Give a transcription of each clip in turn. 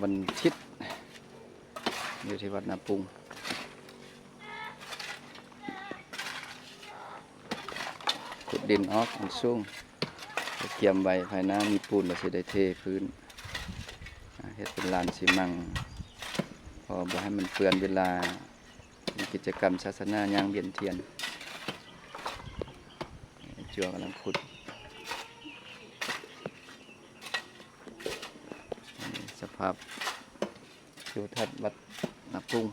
ວັນທິດ ຢູ່ທີ່ວັດນາປຸງ ຂຸດດິນອອກອັນສູງ ກຽມໄວ້ ພາຍໜ້າມີປູນ ແລ້ວຊິໄດ້ເທພື້ນ ອາ ເຮັດເປັນລານຊີມັງ ເພາະບໍ່ໃຫ້ມັນເປື້ອນເວລາ ມີກິດຈະກຳສາສະໜາຍ່າງວຽນທຽນ. ຈົວກຳລັງຂຸດ. ສະພາບທິວທັດວັດນາປຸງ.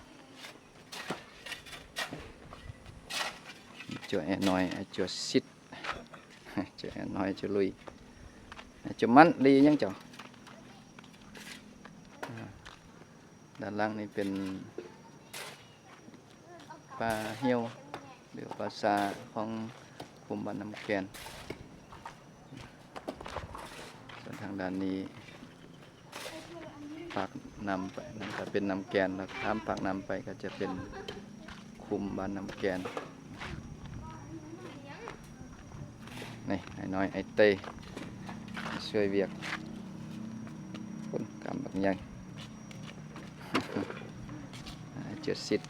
ຈົວແອນ້ອຍ ຈົວຊິດ. ຈົວແອນ້ອຍ ຈົວລຸຍ. ຈົວມັນ ລີຫຍັງເຈົ້າ? ອາ ດ້ານຫຼັງນີ້ເປັນປ່າຫ່ຽວ ຫຼືວ່າປ່າຊ້າຂອງຄຸ້ມບ້ານນ້ຳແກ່ນ. ສ່ວນທາງດ້ານນີ້ ປາກນ້ຳໄປ ນັ້ນກະເປັນນ້ຳແກ່ນ ແລ້ວຂ້າມປາກນ້ຳໄປກະຈະເປັນຄຸ້ມບ້ານນ້ຳແກ່ນ. ນີ້ ໄອ້ນ້ອຍ ໄອ້ເຕ້ ຊ່ວຍວຽກ ພຸ້ນ ກຳບັກໃຫຍ່ ເຈັດສິບ.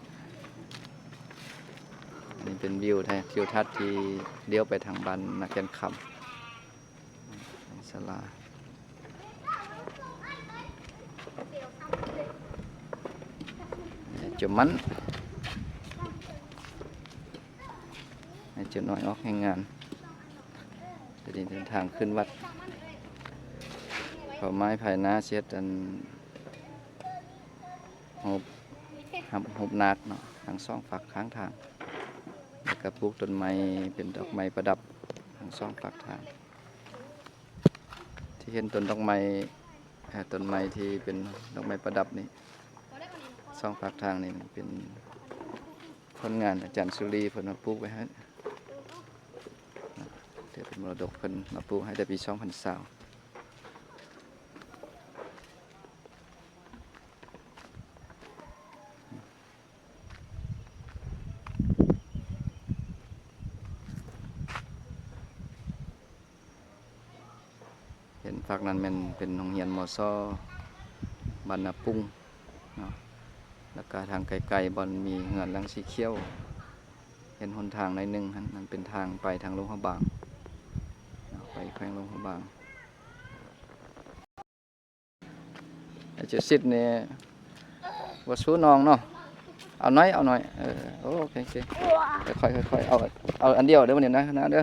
ອັນນີ້ເປັນວິວໄທ ທິວທັດທີ່ລ້ຽວໄປທາງບ້ານນາແກ່ນຄຳ. ສາລາ ຈະມັນ ໃຫ້ເຈົ້ານ້ອຍອອກແຮງງານ. ຈະໄດ້ເດີນທາງຂຶ້ນວັດ ເປົ້າໝາຍພາຍໜ້າຊິເຮັດອັນ ຮູບ ຮູບນາກເນາະ ທັງສອງຟາກຂ້າງທາງ ແລ້ວກະປູກຕົ້ນໄມ້ເປັນດອກໄມ້ປະດັບທັງສອງຟາກທາງ. ທີ່ເຫັນຕົ້ນດອກໄມ້ ເອີ ຕົ້ນໄມ້ທີ່ເປັນດອກໄມ້ປະດັບນີ້ ສອງຟາກທາງນີ້ ມັນເປັນຜົນງານອາຈານສຸລີ ເພິ່ນມາປູກໄວ້ໃຫ້ ເນາະ ຖືເປັນມໍລະດົກ ເພິ່ນມາປູກໃຫ້ແຕ່ປີສອງພັນຊາວ. ເຫັນຟາກນັ້ນແມ່ນເປັນໂຮງຮຽນ ມຊ ບ້ານນາປຸງເນາະ ແລ້ວກະທາງໄກໆ ບ່ອນມີເຮືອນຫຼັງສີຂຽວ ເຫັນຫົນທາງໜ້ອຍໜຶ່ງຫັ້ນ ນັ້ນເປັນທາງໄປທາງຫຼວງພະບາງເນາະ ໄປແຂວງຫຼວງພະບາງ. ໄອ້ເຈົ້າສິດນີ້ບໍ່ສູ້ນ້ອງເນາະ ເອົາໜ້ອຍ ເອົາໜ້ອຍ ເອີ ໂອເຄ ໂອເຄ ຄ່ອຍໆ ຄ່ອຍໆ ເອົາ ເອົາອັນດຽວເດີ ມື້ນີ້ນະ ນະເດີ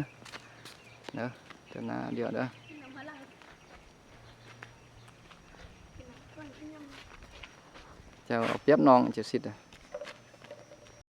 ເດີ ເຈົ້ານະ ອັນດຽວເດີ ເຈົ້າເອົາປຽບນ້ອງ ເຈົ້າສິດ.